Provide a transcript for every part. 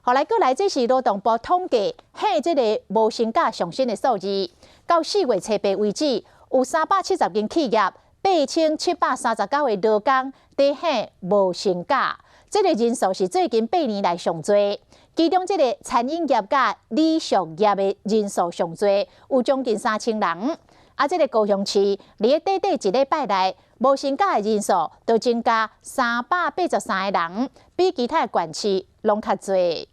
予來閣來，這是勞動部統計，彼這个無薪假上新的數字，到4月初八為止，有370間企業，8739個勞工佇彼無薪假，這个人數是最近8年來上濟。其中，這个餐飲業佮旅宿業的人數上濟，有將近3000人。啊，這个高雄市佇咧短短一禮拜內，無薪假的人數都增加383個人，比其他的縣市攏較濟。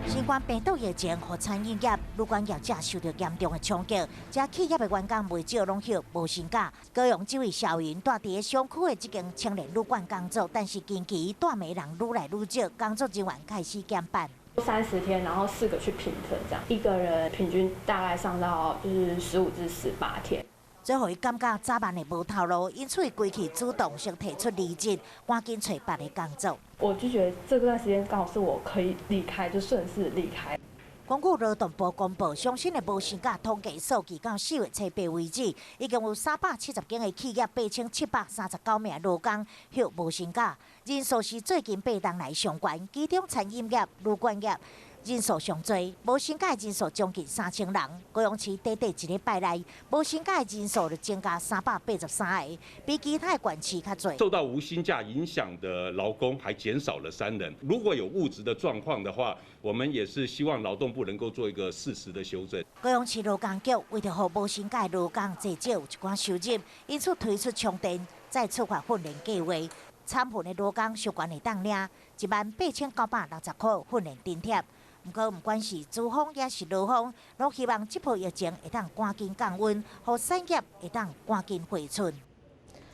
新冠病毒疫情，予餐飲業、旅館業者受著嚴重的衝擊，這企業的員工袂少攏休無薪假。高雄這位小雲蹛佇商區的這間青年旅館工作，但是近期蹛的人愈來愈少，工作人員開始減班。 30天，然後四個去平分，這樣一個人平均大概上到就是15至18天。這予伊感覺早晚會無頭路，因此規氣主動先提出離職，趕緊揣別个工作。我就覺得這段時間剛好是我可以離開，就順勢離開。根據勞動部公布上新的無薪假統計數據，到4月初八為止，已經有370間的企業，8739名勞工休無薪假，人數是最近8冬來上懸。其中餐飲業、旅館業人數上濟，無薪假的人數將近3000人。高雄市短短一禮拜內，無薪假的人數就增加383個，比其他的縣市較濟。受到無薪假影響的勞工還減少了三人。如果有誤植的狀況的話，我們也是希望勞動部能夠做一個適時的修正。高雄市勞工局為著予無薪假的勞工濟少一寡收入，因此推出充電再出發訓練計劃。參訓的勞工上懸會當領18,960塊訓練津貼。毋過，毋管是資方抑是勞方，攏希望這波疫情會當趕緊降溫，予產業會當趕緊回春。